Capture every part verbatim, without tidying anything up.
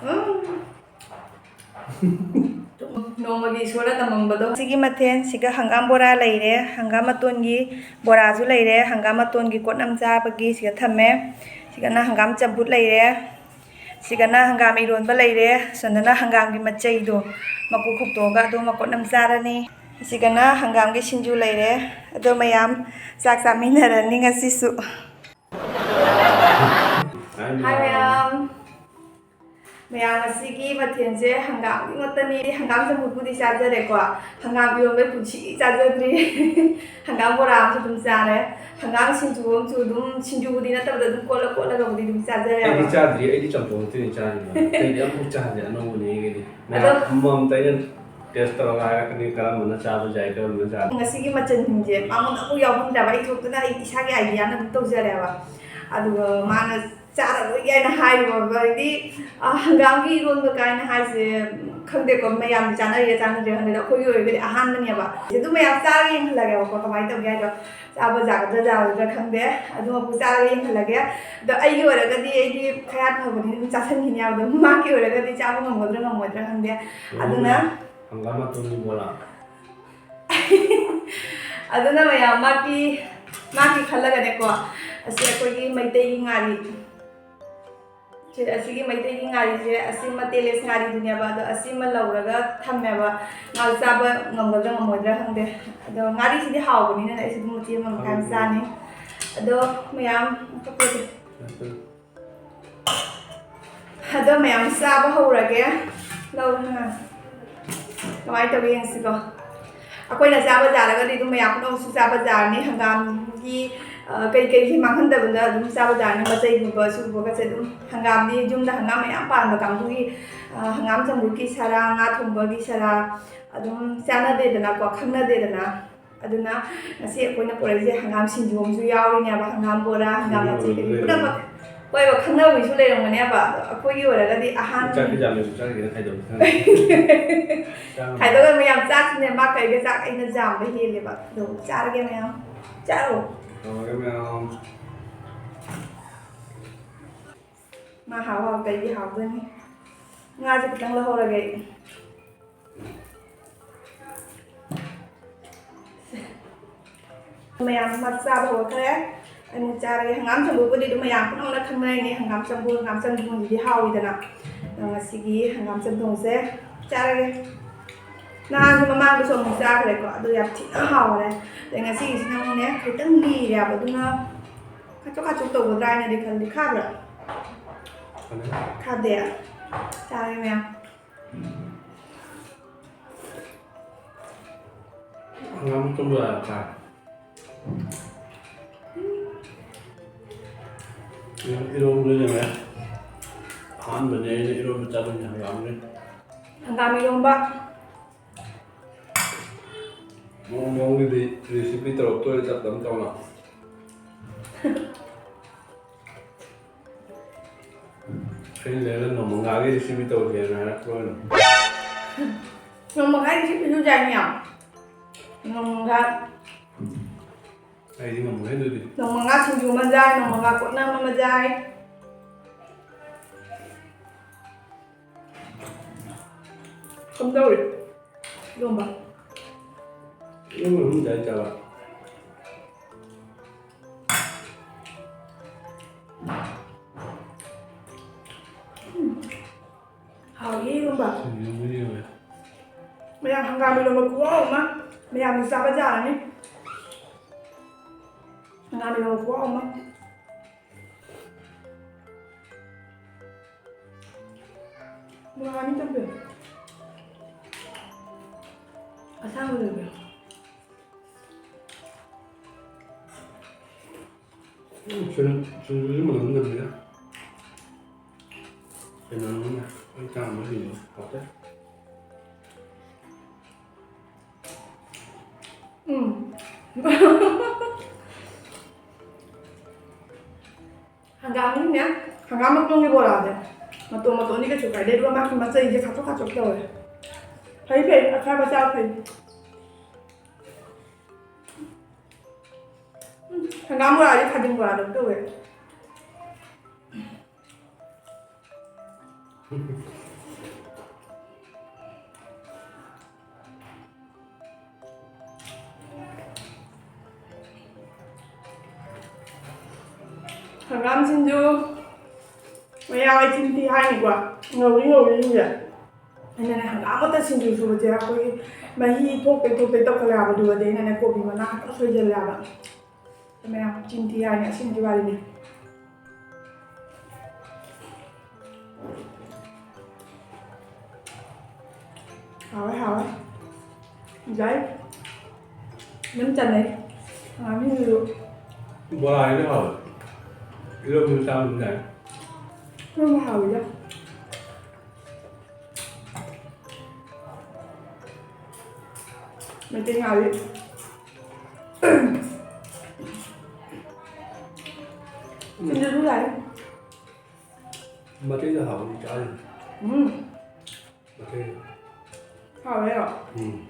ꯎꯝ꯫ ꯅꯣꯡꯃꯒꯤ ꯏꯁꯣꯔꯅ ꯇꯝꯃꯝꯕꯗꯣ꯫ ꯁꯤꯒꯤ ꯃꯊꯦꯜ, ꯁꯤꯒ ꯍꯪꯒꯥꯝ ꯕꯣꯔꯥ ꯂꯩꯔꯦ, ꯍꯪꯒꯥꯝ ꯃꯇꯣꯟꯒꯤ ꯕꯣꯔꯥꯁꯨ ꯂꯩꯔꯦ, ꯍꯪꯒꯥꯝ ꯃꯇꯣꯟꯒꯤ ꯀꯣꯠꯅꯝ ꯆꯥꯕꯒꯤ ꯁꯤꯒ ꯊꯝꯃꯦ꯫ ꯁꯤꯒꯅ ꯍꯪꯒꯥꯝ ꯆꯝꯐꯨꯠ ꯂꯩꯔꯦ, ꯁꯤꯒꯅ ꯍꯪꯒꯥꯝ ꯏꯔꯣꯟꯕ ꯂꯩꯔꯦ, ꯁꯣꯝꯗꯅ ꯍꯪꯒꯥꯝꯒꯤ ꯃꯆꯩꯗꯣ ꯃꯀꯨ ꯈꯣꯛꯇꯣꯛꯑꯒ ꯑꯗꯨꯝ ꯃꯀꯣꯠꯅꯝ ꯆꯥꯔꯅꯤ꯫ ꯁꯤꯒꯅ ꯍꯪꯒꯥꯝꯒꯤ ꯁꯤꯡꯖꯨ ꯂꯩꯔꯦ꯫ ꯑꯗꯣ ꯃꯌꯥꯝ ꯆꯥꯛ ꯆꯥꯃꯤꯟꯅꯔꯅꯤ ꯉꯁꯤꯁꯨ꯫ ꯍꯥꯏ ꯃꯌꯥꯝ꯫ ꯃꯌꯥꯝ, ꯉꯁꯤꯒꯤ ꯃꯊꯦꯜꯁꯦ ꯍꯪꯒꯥꯝꯒꯤ ꯉꯥꯛꯇꯅꯤ꯫ ꯍꯪꯒꯥꯝ ꯆꯝꯐꯨꯠꯄꯨꯗꯤ ꯆꯥꯖꯔꯦꯀꯣ, ꯍꯪꯒꯥꯝ ꯏꯔꯣꯟꯕꯩ ꯄꯨꯟꯁꯤ ꯆꯥꯖꯗ꯭ꯔꯤ꯫ ꯍꯪꯒꯥꯝ ꯕꯣꯔꯥ ꯑꯃꯁꯨ ꯑꯗꯨꯝ ꯆꯥꯔꯦ, ꯍꯪꯒꯥꯝ ꯁꯤꯡꯖꯨ ꯑꯃꯁꯨ ꯑꯗꯨꯝ, ꯁꯤꯡꯖꯨꯕꯨꯗꯤ ꯅꯠꯇꯕꯗ ꯑꯗꯨꯝ ꯀꯣꯠꯂ ꯀꯣꯠꯂꯒꯕꯨꯗꯤ ꯑꯗꯨꯝ ꯆꯥꯖꯔꯦꯕ꯫ ꯑꯩꯗꯤ ꯆꯥꯗ꯭ꯔꯤ, ꯑꯩꯗꯤ ꯆꯝꯊꯣꯡ ꯈꯛꯇꯅꯤ ꯆꯥꯔꯤꯕ꯫ ꯑꯩꯗꯤ ꯑꯃꯐꯥꯎ ꯆꯥꯗꯦ, ꯑꯅꯧꯕꯅꯤ ꯑꯩꯒꯤꯗꯤ꯫ ꯑꯗꯣ ꯃꯌꯥꯝ ꯑꯃꯃꯝꯇ ꯑꯩꯅ ꯇꯦꯁ ꯇꯧꯔꯒ ꯍꯥꯏꯔꯛꯀꯅꯤ ꯀꯔꯝꯕꯅ ꯆꯥꯕ ꯌꯥꯏ, ꯀꯔꯝꯕꯅ ꯆꯥꯕ ꯉꯁꯤꯒꯤ ꯃꯆꯜꯁꯤꯡꯁꯦ ꯃꯉꯣꯟꯗ ꯑꯃꯨꯛ ꯌꯥꯎꯍꯟꯗꯕ, ꯑꯩ ꯊꯣꯛꯇꯅ ꯑꯩ ꯏꯁꯥꯒꯤ ꯑꯥꯏꯗꯤꯌꯥꯅ ꯑꯗꯨꯝ ꯇꯧꯖꯔꯦꯕ꯫ ꯑꯗꯨꯒ ꯃꯥꯅ ꯆꯥꯔꯔꯣꯏ ꯀꯥꯏꯅ ꯍꯥꯏꯔꯨꯕ, ꯍꯥꯏꯗꯤ, ꯑ, ꯍꯪꯒꯥꯝꯒꯤ ꯏꯔꯣꯟꯕ ꯀꯥꯏꯅ ꯍꯥꯏꯁꯦ, ꯈꯪꯗꯦꯀꯣ, ꯃꯌꯥꯝꯗꯤ ꯆꯥꯅꯔꯤꯔꯥ ꯆꯥꯅꯗ꯭ꯔꯤꯔꯥ ꯈꯪꯗꯦ, ꯑꯗꯣ ꯑꯩꯈꯣꯏꯒꯤ ꯑꯣꯏꯔꯒꯗꯤ ꯑꯍꯥꯟꯕꯅꯦꯕ꯫ ꯑꯗꯨ ꯃꯌꯥꯝ ꯆꯥꯔꯒ ꯌꯦꯡꯍꯜꯂꯒꯦꯕꯀꯣ, ꯀꯃꯥꯏꯅ ꯇꯧꯒꯦ ꯍꯥꯏꯗꯣ꯫ ꯆꯥꯕ ꯌꯥꯒꯗ꯭ꯔꯥ ꯌꯥꯔꯣꯏꯗ꯭ꯔꯥ ꯈꯪꯗꯦ, ꯑꯗꯨꯃꯛꯄꯨ ꯆꯥꯔꯒ ꯌꯦꯡꯍꯜꯂꯒꯦ꯫ ꯑꯗꯣ ꯑꯩꯒꯤ ꯑꯣꯏꯔꯒꯗꯤ ꯑꯩꯗꯤ ꯈꯌꯥꯠ ꯐꯕꯅꯤꯅ ꯑꯗꯨꯝ ꯆꯥꯁꯟꯈꯤꯅꯤ ꯍꯥꯏꯕꯗꯣ, ꯃꯥꯒꯤ ꯑꯣꯏꯔꯒꯗꯤ ꯆꯥꯕ ꯉꯝꯒꯗ꯭ꯔꯥ ꯉꯝꯃꯣꯏꯗ꯭ꯔꯥ ꯈꯪꯗꯦ꯫ ꯑꯗꯨꯅ ꯍꯪꯒꯥꯝ ꯃꯇꯣꯟꯒꯤ ꯕꯣꯔꯥ꯫ ꯑꯗꯨꯅ ꯃꯌꯥꯝ ꯃꯥꯒꯤ, ꯃꯥꯒꯤ ꯈꯜꯂꯒꯅꯦꯀꯣ, ꯑꯁꯤ ꯑꯩꯈꯣꯏꯒꯤ ꯃꯩꯇꯩꯒꯤ ꯉꯥꯔꯤ꯫ ꯁꯤ, ꯑꯁꯤꯒꯤ ꯃꯩꯇꯩꯒꯤ ꯉꯥꯔꯤꯁꯦ, ꯑꯁꯤꯃ ꯇꯦꯂꯦꯁ ꯉꯥꯔꯤꯗꯨꯅꯦꯕ, ꯑꯗꯣ ꯑꯁꯤꯃ ꯂꯧꯔꯒ ꯊꯝꯃꯦꯕ꯫ ꯃꯥ ꯆꯥꯕ ꯉꯝꯒꯗ꯭ꯔꯥ ꯉꯝꯃꯣꯏꯗ꯭ꯔꯥ ꯈꯪꯗꯦ꯫ ꯑꯗꯣ ꯉꯥꯔꯤꯁꯤꯗꯤ ꯍꯥꯎꯕꯅꯤꯅ ꯑꯩꯁꯨ ꯑꯗꯨꯝ ꯃꯆꯦꯠ ꯑꯃ ꯃꯈꯥꯏ ꯑꯃ ꯆꯥꯅꯤ꯫ ꯑꯗꯣ ꯃꯌꯥꯝ ꯑꯇꯣꯞꯄꯗꯤ꯫ ꯑꯗꯣ ꯃꯌꯥꯝ ꯆꯥꯕ ꯍꯧꯔꯒꯦ꯫ ꯂꯧ, ꯍꯥ꯫ ꯀꯃꯥꯏꯅ ꯇꯧꯒꯦ ꯌꯦꯡꯁꯤꯀꯣ꯫ ꯑꯩꯈꯣꯏꯅ ꯆꯥꯕ ꯌꯥꯔꯒꯗꯤ ꯑꯗꯨꯝ ꯃꯌꯥꯝ ꯄꯨꯝꯅꯃꯛꯁꯨ ꯆꯥꯕ ꯌꯥꯔꯅꯤ꯫ ꯍꯪꯒꯥꯝꯒꯤ, ꯑ, ꯀꯩꯀꯩꯁꯦ ꯃꯥꯡꯍꯟꯗꯕꯗ ꯑꯗꯨꯝ ꯆꯥꯕ ꯌꯥꯔꯅꯤ꯫ ꯃꯆꯩꯒꯨꯝꯕ ꯁꯤꯒꯨꯝꯕꯒꯁꯦ ꯑꯗꯨꯝ, ꯍꯪꯒꯥꯝꯗꯤ ꯌꯨꯝꯗ ꯍꯪꯒꯥꯝ ꯃꯌꯥꯝ ꯄꯥꯟꯕ ꯀꯥꯡꯕꯨꯒꯤ, ꯑ, ꯍꯪꯒꯥꯝ ꯆꯝꯐꯨꯠꯀꯤ ꯁꯔꯥ, ꯉꯥ ꯊꯣꯡꯕꯒꯤ ꯁꯔꯥ ꯑꯗꯨꯝ ꯆꯥꯟꯅꯗꯦꯗꯅꯀꯣ, ꯈꯪꯅꯗꯦꯗꯅ꯫ ꯑꯗꯨꯅ ꯉꯁꯤ ꯑꯩꯈꯣꯏꯅ ꯄꯨꯔꯛꯏꯁꯦ ꯍꯪꯒꯥꯝ ꯁꯤꯡꯖꯨ ꯑꯃꯁꯨ ꯌꯥꯎꯔꯤꯅꯦꯕ, ꯍꯪꯒꯥꯝ ꯕꯣꯔꯥ, ꯍꯪꯒꯥꯝ ꯃꯆꯦ, ꯀꯩꯀꯩ ꯄꯨꯝꯅꯃꯛ꯫ ꯍꯣꯏꯕ, ꯈꯪꯅꯕ ꯃꯤꯁꯨ ꯂꯩꯔꯝꯒꯅꯦꯕ, ꯑꯗꯣ ꯑꯩꯈꯣꯏꯒꯤ ꯑꯣꯏꯔꯒꯗꯤ ꯑꯍꯥꯟꯕꯅꯤ꯫ ꯆꯥꯛ ꯈꯤꯇꯪ ꯈꯥꯏꯗꯣꯛꯑꯒ ꯃꯌꯥꯝ ꯆꯥꯁꯤꯅꯦ, ꯃꯥ ꯀꯩꯒ ꯆꯥꯛ ꯑꯩꯅ ꯌꯥꯝꯕ ꯍꯦꯜꯂꯦꯕ꯫ ꯑꯗꯣ ꯆꯥꯔꯒꯦ ꯃꯌꯥꯝ, ꯆꯥꯔꯣ꯫ ꯇꯧꯔꯒꯦ ꯃꯌꯥꯝ꯫ ꯃꯥ ꯍꯥꯎ ꯍꯥꯎ ꯀꯩꯒꯤ ꯍꯥꯎꯗꯣꯏꯅꯤ꯫ ꯉꯥꯁꯦ ꯈꯤꯇꯪ ꯂꯧꯍꯧꯔꯒꯦ ꯑꯩ꯫ ꯃꯌꯥꯝ ꯃꯥ ꯆꯥꯕ ꯍꯧꯔꯛꯈ꯭ꯔꯦ꯫ ꯑꯩ ꯑꯃꯨꯛ ꯆꯥꯔꯒꯦ꯫ ꯍꯪꯒꯥꯝ ꯆꯝꯐꯨꯠꯄꯨꯗꯤ ꯑꯗꯨꯝ ꯃꯌꯥꯝ ꯄꯨꯝꯅꯃꯛꯅ ꯈꯪꯅꯔꯤꯅꯤ꯫ ꯍꯪꯒꯥꯝ ꯆꯝꯐꯨꯠ, ꯍꯪꯒꯥꯝ ꯆꯝꯊꯣꯡꯁꯤꯗꯤ ꯍꯥꯎꯋꯤꯗꯅ꯫ ꯑꯗꯣ ꯉꯁꯤꯒꯤ ꯍꯪꯒꯥꯝ ꯆꯝꯊꯣꯡꯁꯦ ꯆꯥꯔꯒꯦ꯫ ꯅꯍꯥꯟꯁꯨ ꯃꯃꯥꯡꯗꯁꯨ ꯑꯃꯨꯛ ꯆꯥꯈ꯭ꯔꯦꯀꯣ꯫ ꯑꯗꯨ ꯌꯥꯝ ꯊꯤꯅ ꯍꯥꯎꯔꯦ꯫ ꯑꯗꯩ ꯉꯁꯤꯒꯤꯁꯤꯅ ꯑꯃꯨꯛꯅꯦ ꯈꯤꯇꯪ ꯂꯤꯔꯦꯕ꯫ ꯑꯗꯨꯅ ꯈꯥꯆꯣꯛ ꯈꯥꯆꯣꯛ ꯇꯧꯒꯗ꯭ꯔꯥ ꯍꯥꯏꯅꯗꯤ ꯈꯜꯂꯤ꯫ ꯈꯥꯕ꯭ꯔꯥ? ꯈꯥꯗꯦ? ꯆꯥꯔꯦ ꯃꯌꯥꯝ꯫ ꯍꯪꯒꯥꯝ ꯆꯝꯐꯨꯠ ꯆꯥꯔꯦ꯫ ꯏꯔꯣꯝꯕꯗꯨꯅꯦ꯫ ꯑꯍꯥꯟꯕꯅꯦ ꯑꯩꯅ ꯏꯔꯣꯝꯕ ꯆꯥꯕꯁꯦ ꯍꯪꯒꯥꯝꯒꯤ꯫ ꯍꯪꯒꯥꯝ ꯏꯔꯣꯝꯕ꯫ ꯃꯑꯣꯡ ꯃꯑꯣꯡꯒꯤꯗꯤ recipe ꯇꯧꯔꯛꯇꯣꯔꯦ ꯇꯞ ꯇꯞ ꯇꯧꯅ꯫ ꯑꯩꯅ ꯂꯩꯔꯒ ꯅꯣꯡꯃ ꯉꯥꯒꯤ recipe ꯇꯧꯁꯦꯅ ꯍꯥꯏꯔꯛꯄ꯭ꯔꯣ? ꯅꯣꯡꯃ ꯉꯥꯒꯤ recipeꯁꯨ ꯌꯥꯏꯅꯦ꯫ ꯅꯣꯡꯃ ꯉꯥ ꯑꯩꯗꯤ ꯉꯝꯃꯣꯏꯍꯦ ꯑꯗꯨꯗꯤ꯫ ꯅꯣꯡꯃ ꯉꯥ ꯁꯤꯡꯖꯨ ꯑꯃ ꯆꯥꯏ, ꯅꯣꯡꯃ ꯉꯥ ꯀꯣꯠꯅꯕ ꯑꯃ ꯆꯥꯏ꯫ ꯀꯝꯗꯧꯔꯤ? ꯏꯔꯣꯝꯕ꯫ ꯏꯔꯣꯝꯕ ꯑꯗꯨꯝ ꯆꯥꯏ ꯆꯥꯕ꯫ ꯎꯝ꯫ ꯍꯥꯎꯏ ꯏꯔꯣꯝꯕ꯫ ꯁꯤꯡꯖꯨ ꯑꯃ ꯌꯧꯔꯦ꯫ ꯃꯌꯥꯝ ꯍꯪꯒꯥꯝ ꯏꯔꯣꯝꯕ ꯈꯨꯍꯥꯎ ꯑꯃ꯫ ꯃꯌꯥꯝꯁꯨ ꯆꯥꯕ ꯌꯥꯔꯅꯤ꯫ ꯍꯪꯒꯥꯝ ꯏꯔꯣꯝꯕ ꯈꯨꯍꯥꯎ ꯑꯃ꯫ ꯅꯨꯡꯉꯥꯏꯅꯤ ꯇꯞꯄꯦ꯫ ꯑꯁꯥꯡꯕ ꯂꯩꯕ꯭ꯔꯥ? ꯎꯝ, ꯁꯤꯡ-, ꯁꯤꯡꯖꯨꯁꯤ ꯃꯅꯝ ꯅꯝꯃꯤꯗ꯫ ꯀꯩꯅꯣꯅꯤꯅ, ꯑꯩ ꯆꯥꯝꯕ ꯁꯤꯡꯖꯨ ꯍꯥꯎꯇꯦ꯫ ꯎꯝ꯫ ꯍꯪꯒꯥꯝꯒꯤꯅꯦ, ꯍꯪꯒꯥꯝ ꯃꯇꯣꯟꯒꯤ ꯕꯣꯔꯥꯁꯦ ꯃꯇꯣꯟ ꯃꯇꯣꯟꯗꯤ ꯀꯩꯁꯨ ꯀꯥꯏꯗꯦ, ꯑꯗꯨꯒ ꯃꯥꯒꯤ ꯃꯆꯩꯁꯦ ꯈꯥꯊꯣꯛ ꯈꯥꯊꯣꯛ ꯇꯧꯋꯦ꯫ ꯐꯩ ꯐꯩ, ꯑꯈꯥꯕ ꯆꯥꯕ ꯐꯩ꯫ ꯎꯝ, ꯍꯪꯒꯥꯝ ꯕꯣꯔꯥꯗꯤ ꯈꯥꯖꯤꯡ ꯕꯣꯔꯥꯗꯧ ꯇꯧꯋꯦ꯫ ꯍꯪꯒꯥꯝ ꯁꯤꯡꯖꯨ꯫ ꯃꯌꯥꯝ ꯑꯩ ꯆꯤꯟ ꯊꯤ ꯍꯥꯏꯅꯤꯀꯣ꯫ ꯉꯧꯔꯤ ꯉꯧꯔꯤꯁꯤꯡꯁꯦ꯫ ꯑꯩꯅꯅꯦ ꯍꯪꯒꯥꯝ ꯈꯛꯇ ꯁꯤꯡꯖꯨ ꯁꯨꯕꯁꯦ ꯑꯩꯈꯣꯏꯒꯤ ꯃꯍꯤ ꯊꯣꯛꯇꯩ ꯊꯣꯛꯇꯩ ꯇꯧꯈꯠꯂꯦ ꯍꯥꯏꯕ꯫ ꯑꯗꯨꯒꯗꯤ ꯑꯩꯅꯅꯦ ꯀꯣꯕꯤ ꯃꯅꯥ ꯈꯛꯇꯪ ꯁꯣꯏꯖꯜꯂꯦ ꯍꯥꯏꯕ꯫ ꯃꯌꯥꯝ ꯆꯤꯟ ꯊꯤ ꯍꯥꯏꯅꯤ, ꯑꯁꯦꯡꯕꯒꯤ ꯋꯥꯔꯤꯅꯤ꯫ ꯍꯥꯎꯋꯦ, ꯍꯥꯎꯋꯦ꯫ ꯌꯥꯏ꯫ ꯑꯗꯨꯝ ꯆꯟꯅꯩ꯫ ꯉꯥꯃꯤꯁꯨ꯫ ꯕꯣꯔꯥꯁꯤꯗꯤ ꯍꯥꯎꯋꯦ꯫ ꯏꯔꯣꯟꯕ ꯆꯥꯕꯗꯤ ꯌꯥꯏ꯫ ꯏꯔꯣꯟꯕ ꯍꯥꯎꯋꯤꯗ꯫ ꯃꯩꯇꯩ ꯉꯥꯗꯤ꯫ ꯁꯤꯡꯖꯨꯁꯨ ꯌꯥꯏ꯫ ꯃꯩꯇꯩꯅ ꯍꯥꯎꯕꯗꯤ ꯆꯥꯔꯤꯅꯤ꯫ ꯎꯝ꯫ ꯃꯩꯇꯩꯅ꯫ ꯍꯥꯎꯋꯦ꯫ ꯎꯝ꯫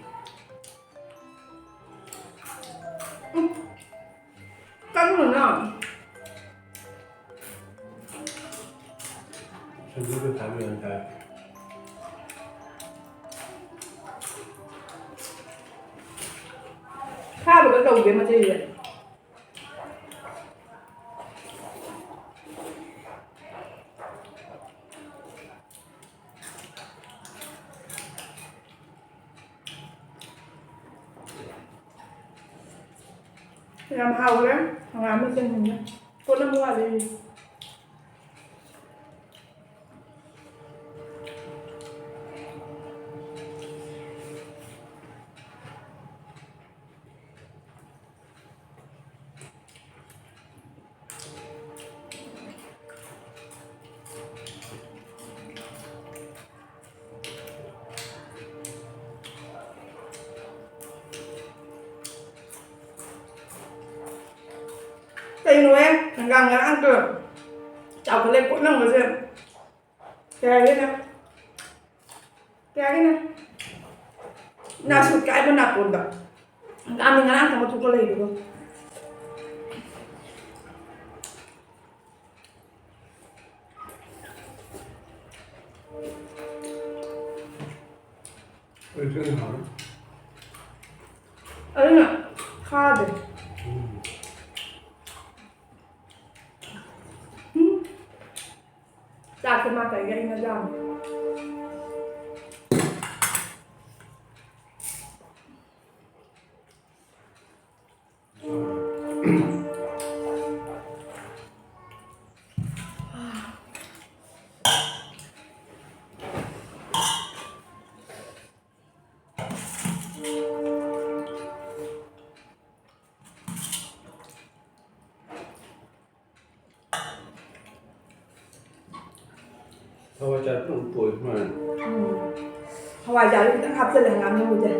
ꯎꯝ꯫ ꯀꯩꯅꯣꯅ꯫ ꯁꯤꯡꯖꯨꯗꯣ ꯆꯥꯕ ꯌꯥꯝ ꯆꯥꯏ꯫ ꯈꯥꯕꯒ ꯇꯧꯗꯦ ꯃꯆꯩꯁꯦ꯫ ꯌꯥꯝ ꯍꯥꯎꯈ꯭ꯔꯦ ꯍꯪꯒꯥꯝ ꯃꯆꯜꯁꯤꯡꯁꯦ꯫ ꯄꯣꯠ ꯑꯃ ꯋꯥꯠꯂꯤ꯫ ꯀꯩꯅꯣꯍꯦ? ꯍꯪꯒꯥꯝ ꯉꯔꯥꯡꯗꯣ ꯆꯥꯎꯈꯠꯂꯦ ꯀꯣꯠꯂꯝꯕꯁꯦ꯫ ꯀꯩ ꯍꯥꯏꯒꯦꯅꯦ? ꯀꯩ ꯍꯥꯏꯒꯦꯅꯦ? ꯅꯥꯁꯨ ꯀꯥꯏꯕ ꯅꯥꯇꯣꯟꯗ꯫ ꯍꯪꯒꯥꯝꯗꯤ ꯉꯔꯥꯡ ꯊꯝꯕ ꯊꯣꯛꯄ ꯂꯩꯕꯗꯣ꯫ ꯑꯗꯨꯅ ꯈꯥꯗꯦ꯫ ꯎꯝ꯫ ꯍꯋꯥꯏꯖꯥꯔ ꯄꯨꯡꯇꯣꯏ ꯁꯨꯃꯥꯏꯅ꯫ ꯎꯝ꯫ ꯍꯋꯥꯏꯖꯥꯔꯗꯤ ꯈꯤꯇꯪ ꯍꯥꯞꯆꯜꯂꯦ, ꯍꯪꯒꯥꯝ ꯃꯔꯨꯁꯦ꯫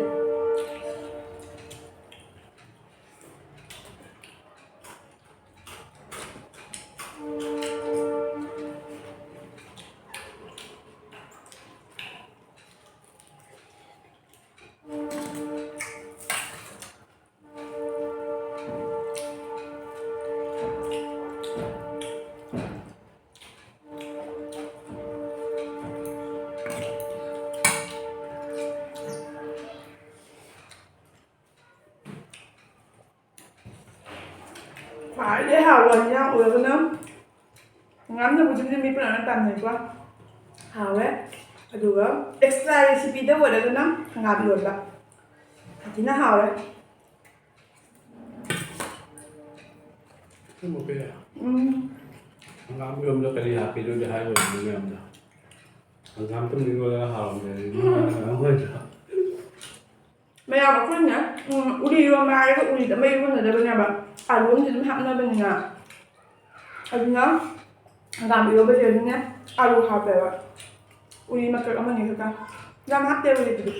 ꯈ꯭ꯋꯥꯏꯗꯩ ꯍꯥꯎꯕ ꯏꯟꯖꯥꯡ ꯑꯣꯏꯔꯒꯅ ꯍꯪꯒꯥꯝ ꯊꯣꯡꯕꯁꯤꯕꯨꯗꯤ ꯃꯤ ꯄꯨꯝꯅꯃꯛꯅ ꯄꯥꯝꯅꯩꯀꯣ꯫ ꯍꯥꯎꯋꯦ꯫ ꯑꯗꯨꯒ extra recipeꯗ ꯑꯣꯏꯔꯒꯅ ꯍꯪꯒꯥꯝ ꯏꯔꯣꯟꯕ꯫ ꯁꯥꯊꯤꯅ ꯍꯥꯎꯔꯦ꯫ ꯑꯁꯦꯡꯕ ꯄꯦꯔꯦ꯫ ꯎꯝ꯫ ꯍꯪꯒꯥꯝ ꯏꯔꯣꯟꯕꯗ ꯀꯔꯤ ꯍꯥꯞꯀꯦꯗꯨꯗꯤ ꯍꯥꯏꯔꯣꯏ ꯃꯌꯥꯝꯗ꯫ ꯍꯪꯒꯥꯝ ꯇꯨꯝ ꯏꯔꯣꯜꯂꯒ ꯍꯥꯎꯔꯝꯗ꯭ꯔꯗꯤ ꯎꯝ꯫ ꯃꯌꯥꯝ ꯑꯩꯈꯣꯏꯅ, ꯎꯝ, ꯎꯔꯤ ꯏꯔꯣꯟꯕ ꯍꯥꯏꯔꯒ ꯎꯔꯤꯗ ꯑꯃ ꯏꯔꯣꯟꯅꯗꯕꯅꯦꯕ꯫ ꯑꯂꯨ ꯑꯃꯗꯤ ꯑꯗꯨꯝ ꯍꯥꯞꯅꯕꯅꯤꯅ꯫ ꯑꯗꯨꯅ ꯍꯪꯒꯥꯝ ꯏꯔꯣꯟꯕꯁꯤꯗꯅꯦ ꯑꯂꯨ ꯍꯥꯞꯄꯦꯕ꯫ ꯎꯔꯤ ꯃꯀꯛ ꯑꯃꯅꯤ ꯈꯛꯇ꯫ ꯌꯥꯝ ꯍꯥꯞꯇꯦ ꯎꯔꯤꯗꯨꯗꯤ꯫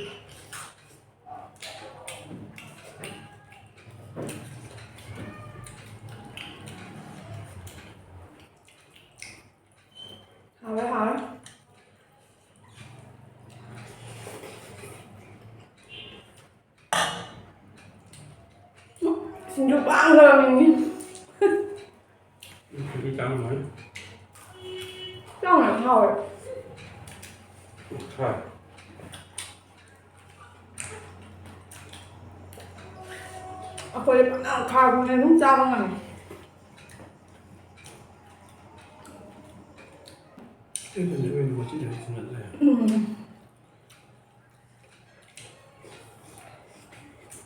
ꯍꯥꯎꯔꯦ, ꯍꯥꯎꯔꯦ꯫ ꯁꯤꯡꯖꯨ ꯄꯥꯡꯈ꯭ꯔꯕꯅꯤ꯫ ꯁꯤꯡꯖꯨ ꯆꯥꯡ ꯅꯥꯏ꯫ ꯆꯥꯡ ꯌꯥꯝ ꯍꯥꯎꯋꯦ꯫ ꯍꯣꯏ꯫ ꯑꯩꯈꯣꯏ ꯐꯅꯌꯥꯝ ꯈꯥꯕꯅꯦ ꯑꯗꯨꯝ ꯆꯥꯕ ꯉꯝꯃꯦ꯫ ꯑꯩ ꯍꯧꯖꯤꯛ ꯑꯣꯏꯅ ꯃꯆꯤ ꯂꯩꯔ ꯊꯤꯟꯒꯠꯂꯦ꯫ ꯎꯝ꯫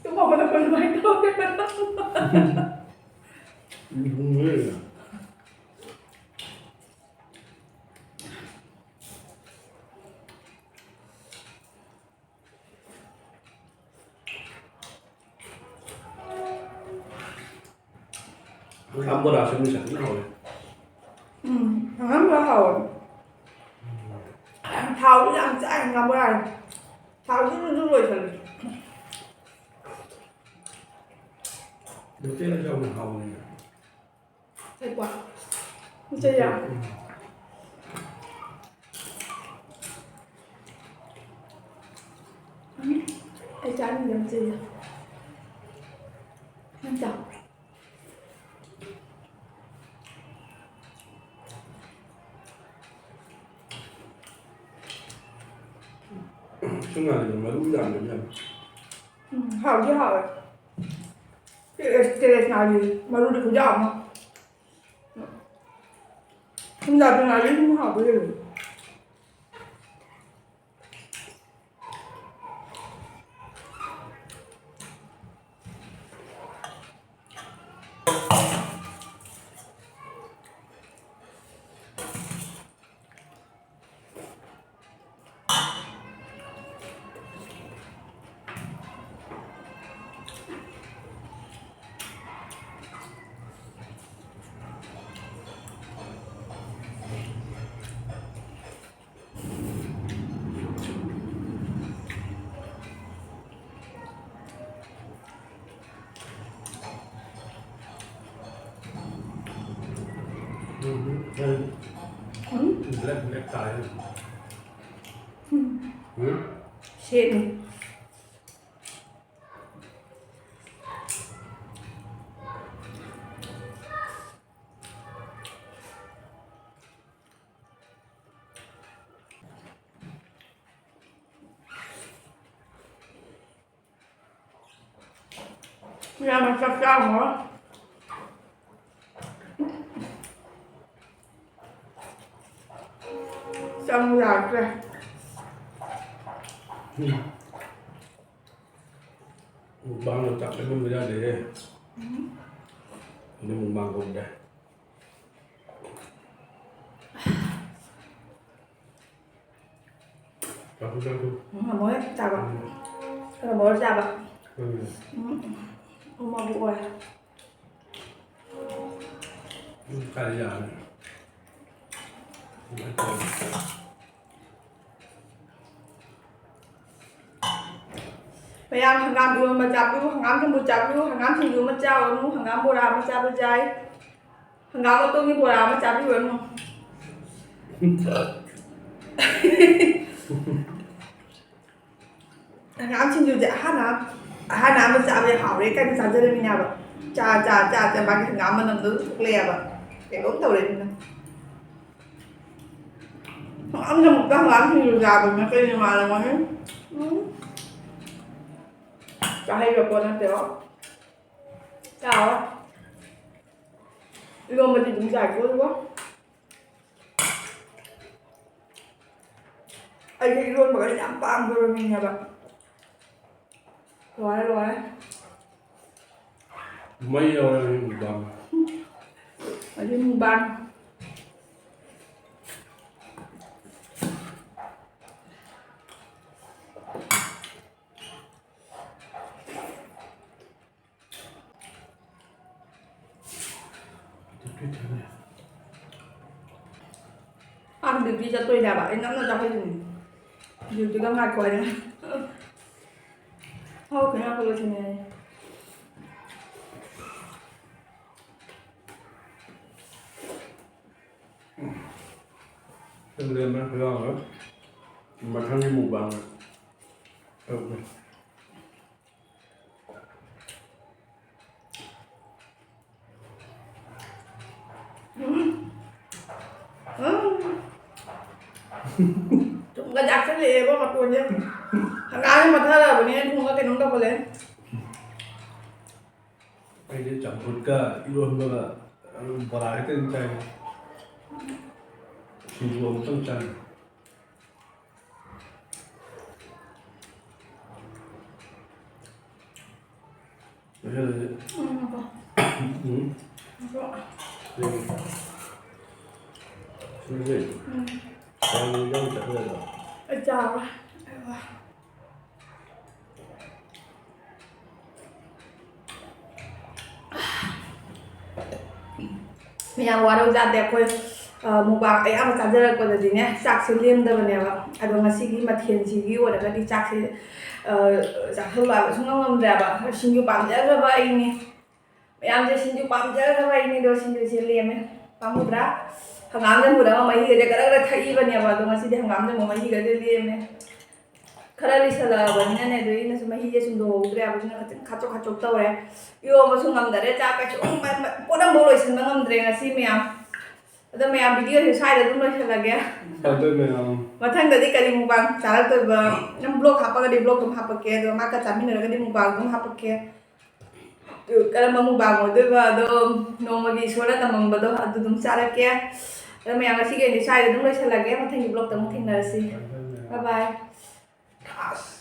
ꯇꯨꯝꯃꯛꯄꯗ ꯑꯩꯈꯣꯏ ꯑꯗꯨꯃꯥꯏꯅ ꯇꯧꯋꯦ꯫ ꯎꯝ, ꯎꯝ, ꯎꯝ꯫ ꯍꯪꯒꯥꯝ ꯕꯣꯔꯥꯁꯨ ꯃꯤ ꯆꯥꯅꯤꯡ ꯍꯧꯔꯦ꯫ ꯎꯝ, ꯍꯪꯒꯥꯝ ꯕꯣꯔꯥ ꯍꯥꯎꯋꯦ꯫ ꯊꯥꯎꯗꯤ ꯌꯥꯝ ꯆꯥꯏ ꯍꯪꯒꯥꯝ ꯕꯣꯔꯥꯁꯦ꯫ ꯊꯥꯎ ꯖꯨꯔꯨ ꯖꯨꯔꯨ ꯂꯣꯏꯁꯜꯂꯦ꯫ ꯂꯣꯀꯦꯜ ꯌꯥꯝꯅ ꯍꯥꯎꯕꯅꯦ꯫ ꯁꯦꯀꯣ꯫ ꯃꯆꯩ ꯌꯥꯝ꯫ ꯎꯝ꯫ ꯎꯝ꯫ ꯑꯩ ꯆꯥꯅꯤꯡꯗꯦ ꯃꯆꯩ ꯌꯥꯝ꯫ ꯅꯪ ꯆꯥꯎ꯫ ꯁꯨꯝ ꯉꯥꯏꯗ ꯃꯔꯨ ꯌꯥꯝꯕꯅꯤꯅ꯫ ꯎꯝ, ꯍꯥꯎꯗꯤ ꯍꯥꯎꯋꯦ꯫ ꯇꯦꯔꯦꯁ, ꯇꯦꯔꯦꯁ ꯉꯥꯒꯤ ꯃꯔꯨꯗꯤ ꯈꯨꯌꯥꯝ ꯑꯃ꯫ ꯊꯨꯝꯖꯥꯗ ꯉꯥꯔꯤ ꯑꯗꯨꯝ ꯍꯥꯎꯕ ꯍꯦꯜꯂꯤ꯫ ꯎꯝ? ꯕ꯭ꯂꯦꯛ, ꯕ꯭ꯂꯦꯛ ꯇꯥꯔꯦ꯫ ꯎꯝ? ꯁꯦꯠꯅꯤ꯫ ꯌꯥꯝꯅ ꯆꯥꯛ ꯆꯥꯔꯝꯃꯣ꯫ ꯎꯝ꯫ ꯃꯨꯛꯕꯥꯡꯗ ꯆꯥꯛ ꯆꯪꯍꯟꯕ ꯌꯥꯗꯦꯍꯦ꯫ ꯎꯝ꯫ ꯑꯗꯨ ꯃꯨꯛꯕꯥꯡ ꯀꯧꯗꯦ꯫ ꯆꯥꯛꯁꯨ ꯆꯥꯛꯁꯨ꯫ ꯎꯝ, ꯉꯝꯃꯣꯏ ꯆꯥꯕ꯫ ꯎꯝ꯫ ꯉꯝꯃꯣꯏ ꯆꯥꯕ꯫ ꯎꯝ꯫ ꯎꯝ꯫ ꯃꯕꯨꯛ ꯑꯣꯏ꯫ ꯎꯝ, ꯀꯥꯏ ꯌꯥꯔꯅꯤ꯫ ꯃꯌꯥꯝ ꯍꯪꯒꯥꯝ ꯏꯔꯣꯟꯕ ꯆꯥꯕꯤꯌꯨ, ꯍꯪꯒꯥꯝ ꯆꯝꯐꯨꯠ ꯆꯥꯕꯤꯌꯨ, ꯍꯪꯒꯥꯝ ꯁꯤꯡꯖꯨ ꯑꯃ ꯆꯥꯔꯨꯔꯅꯨ, ꯍꯪꯒꯥꯝ ꯕꯣꯔꯥ ꯑꯃ ꯆꯥꯕ ꯌꯥꯏ, ꯍꯪꯒꯥꯝ ꯃꯇꯣꯟꯒꯤ ꯕꯣꯔꯥ ꯑꯃ ꯆꯥꯕꯤꯔꯨꯔꯅꯨ꯫ ꯍꯪꯒꯥꯝ ꯁꯤꯡꯖꯨꯁꯦ ꯑꯍꯥꯟꯕ, ꯑꯍꯥꯟꯕ ꯑꯍꯥꯟꯕ ꯆꯥꯕꯗ ꯍꯥꯎꯔꯦ ꯀꯥꯏꯅ ꯆꯥꯖꯔꯝꯃꯤꯅꯦꯕ꯫ ꯆꯥ, ꯆꯥ, ꯆꯥ, ꯆꯥ ꯃꯥꯒꯤ ꯍꯪꯒꯥꯝ ꯃꯅꯝꯗꯣ ꯑꯗꯨꯝ ꯊꯣꯛꯂꯛꯑꯦꯕ꯫ ꯀꯩꯅꯣꯝ ꯇꯧꯔꯦ ꯑꯗꯨꯅ꯫ ꯍꯪꯒꯥꯝ ꯆꯝꯐꯨꯠꯀ ꯍꯪꯒꯥꯝ ꯁꯤꯡꯖꯨ ꯆꯥꯕꯗꯨꯅ ꯀꯩꯅꯣ ꯃꯥꯜꯂꯝꯒꯅꯤ? ꯎꯝ꯫ ꯆꯥꯍꯩꯕ ꯄꯣꯠ ꯅꯠꯇꯦꯕ꯫ ꯆꯥꯔꯣꯏ꯫ ꯏꯔꯣꯝꯕꯗꯤ ꯑꯗꯨꯝ ꯆꯥꯏꯀꯣ ꯑꯗꯨꯒ꯫ ꯑꯩꯁꯦ ꯏꯔꯣꯟꯕꯒ ꯌꯥꯝ ꯄꯥꯝꯖꯕ ꯃꯤꯅꯦꯕ꯫ ꯂꯣꯏꯔꯦ, ꯂꯣꯏꯔꯦ꯫ ꯃꯩ ꯌꯧꯔꯦ ꯍꯧꯖꯤꯛ ꯃꯨꯛꯕꯥꯡ꯫ ꯍꯧꯖꯤꯛ ꯃꯨꯛꯕꯥꯡ꯫ ꯑꯥ, duty ꯆꯠꯇꯣꯏꯅꯦꯕ꯫ ꯑꯩ ꯅꯝꯅ ꯆꯥꯍꯜꯂꯤꯅꯦ꯫ Dutyꯒ ꯉꯥꯏꯈꯣ ꯍꯥꯏꯅ꯫ ꯍꯧꯈ꯭ꯔꯦ, ꯉꯥꯏꯈꯣ, ꯂꯣꯏꯁꯤꯟꯅꯤꯡꯉꯥꯏ꯫ ꯂꯦꯝꯕꯅ ꯈꯔ ꯌꯥꯎꯔꯒ ꯃꯊꯪꯒꯤ ꯃꯨꯛꯕꯥꯡ ꯇꯧꯒꯦ꯫ ꯎꯝ꯫ ꯎꯝ꯫ ꯊꯨꯝꯒ ꯌꯥꯛꯁꯜꯂꯛꯑꯦꯕꯣ ꯃꯇꯣꯟꯁꯦ꯫ ꯍꯪꯒꯥꯝꯁꯦ ꯄꯠꯊꯔꯛꯑꯕꯅꯤꯅ ꯊꯨꯝꯒ ꯀꯩꯅꯣꯝ ꯇꯧꯈꯠꯂꯛꯑꯦ꯫ ꯑꯩꯗꯤ ꯆꯝꯐꯨꯠꯀ ꯏꯔꯣꯟꯕꯒ ꯕꯣꯔꯥ ꯈꯛꯇꯪ ꯆꯥꯏ꯫ ꯁꯤꯡꯖꯨ ꯑꯃꯨꯛꯇꯪ ꯆꯥꯅꯤꯡꯉꯤ꯫ ꯎꯝ, ꯉꯥꯏꯈꯣ꯫ ꯎꯝ꯫ ꯉꯥꯏꯈꯣ꯫ ꯁꯤꯁꯦ꯫ ꯎꯝ꯫ ꯀꯌꯥꯝ ꯌꯥꯝ ꯆꯠꯈ꯭ꯔꯦꯕ? ꯑꯩ ꯆꯥꯔꯣꯏ꯫ ꯃꯌꯥꯝ ꯋꯥꯔꯧ ꯌꯥꯗꯦ꯫ ꯑꯩꯈꯣꯏ, ꯑ, ꯃꯨꯛꯕꯥꯡ ꯑꯌꯥꯝꯕ ꯆꯥꯖꯔꯛꯄꯗꯗꯤꯅꯦ, ꯆꯥꯛꯁꯦ ꯂꯦꯝꯗꯕꯅꯦꯕ꯫ ꯑꯗꯣ ꯉꯁꯤꯒꯤ ꯃꯊꯦꯜꯁꯤꯒꯤ ꯑꯣꯏꯔꯒꯗꯤ ꯆꯥꯛꯁꯦ, ꯑ, ꯆꯥꯁꯜꯂꯛꯑꯕ ꯁꯨꯡꯉꯝ ꯉꯝꯗ꯭ꯔꯦꯕ꯫ ꯁꯤꯡꯖꯨ ꯄꯥꯝꯖꯈ꯭ꯔꯕ ꯑꯩꯅꯦ꯫ ꯃꯌꯥꯝꯁꯦ ꯁꯤꯡꯖꯨ ꯄꯥꯝꯖꯈ꯭ꯔꯕ ꯑꯩꯅꯦ, ꯑꯗꯣ ꯁꯤꯡꯖꯨꯁꯦ ꯂꯦꯝꯃꯦ꯫ ꯄꯥꯝꯃꯨꯗ꯭ꯔꯥ? ꯍꯪꯒꯥꯝ ꯆꯝꯐꯨꯠ ꯑꯃ ꯃꯍꯤꯒꯁꯦ ꯒꯔ ꯒꯔ ꯊꯛꯏꯕꯅꯦꯕ, ꯑꯗꯣ ꯉꯁꯤꯗꯤ ꯍꯪꯒꯥꯝ ꯆꯝꯐꯨꯠ ꯃꯍꯤꯒꯁꯦ ꯂꯦꯝꯃꯦ꯫ ꯈꯔ ꯂꯤꯁꯜꯂꯛꯑꯕꯅꯤꯅꯅꯦ, ꯑꯗꯨ ꯑꯩꯅꯁꯨ ꯃꯍꯤꯁꯦ ꯁꯨꯝꯗꯣꯛꯍꯧꯗ꯭ꯔꯦꯕ, ꯑꯗꯨꯅ ꯈꯤꯇꯪ ꯈꯥꯆꯣꯛ ꯈꯥꯆꯣꯛ ꯇꯧꯔꯦ꯫ ꯏꯔꯣꯝꯕꯁꯨ ꯉꯝꯗꯔꯦ, ꯆꯥꯛ ꯀꯩꯁꯨ ꯄꯣꯠ ꯑꯃꯐꯥꯎ ꯂꯣꯏꯁꯤꯟꯕ ꯉꯝꯗ꯭ꯔꯦ ꯉꯁꯤ ꯃꯌꯥꯝ꯫ ꯑꯗꯣ ꯃꯌꯥꯝ, ꯚꯤꯗꯤꯑꯣꯁꯦ ꯁ꯭ꯋꯥꯏꯗ ꯑꯗꯨꯝ ꯂꯣꯏꯁꯤꯜꯂꯒꯦ꯫ ꯑꯗꯨ ꯃꯌꯥꯝ꯫ ꯃꯊꯪꯗꯗꯤ ꯀꯔꯤ ꯃꯨꯛꯕꯥꯡ ꯆꯥꯔꯛꯇꯣꯏꯕ? ꯑꯗꯨꯝ ꯕ꯭ꯂꯣꯒ ꯍꯥꯞꯄꯒꯗꯤ ꯕ꯭ꯂꯣꯒ ꯑꯗꯨꯝ ꯍꯥꯞꯄꯛꯀꯦ, ꯑꯗꯣ ꯃꯥꯒ ꯆꯥꯃꯤꯟꯅꯔꯒꯗꯤ ꯃꯨꯛꯕꯥꯡ ꯑꯗꯨꯝ ꯍꯥꯞꯄꯛꯀꯦ꯫ ꯑꯗꯨ ꯀꯔꯝꯕ ꯃꯨꯛꯕꯥꯡ ꯑꯣꯏꯗꯣꯏꯕ? ꯑꯗꯣ ꯅꯣꯡꯃꯒꯤ ꯏꯁꯣꯔꯅ ꯇꯝꯃꯝꯕꯗꯣ ꯑꯗꯨ ꯑꯗꯨꯝ ꯆꯥꯔꯛꯀꯦ꯫ ꯑꯗꯣ ꯃꯌꯥꯝ, ꯉꯁꯤꯒꯤ ꯑꯣꯏꯅꯗꯤ ꯁ꯭ꯋꯥꯏꯗ ꯑꯗꯨꯝ ꯂꯣꯏꯁꯤꯜꯂꯒꯦ꯫ ꯃꯊꯪꯒꯤ ꯕ꯭ꯂꯣꯒꯇ ꯑꯃꯨꯛ ꯊꯦꯡꯅꯔꯁꯤ꯫ ꯕꯥꯏ ꯕꯥꯏ꯫ ꯑꯁ꯫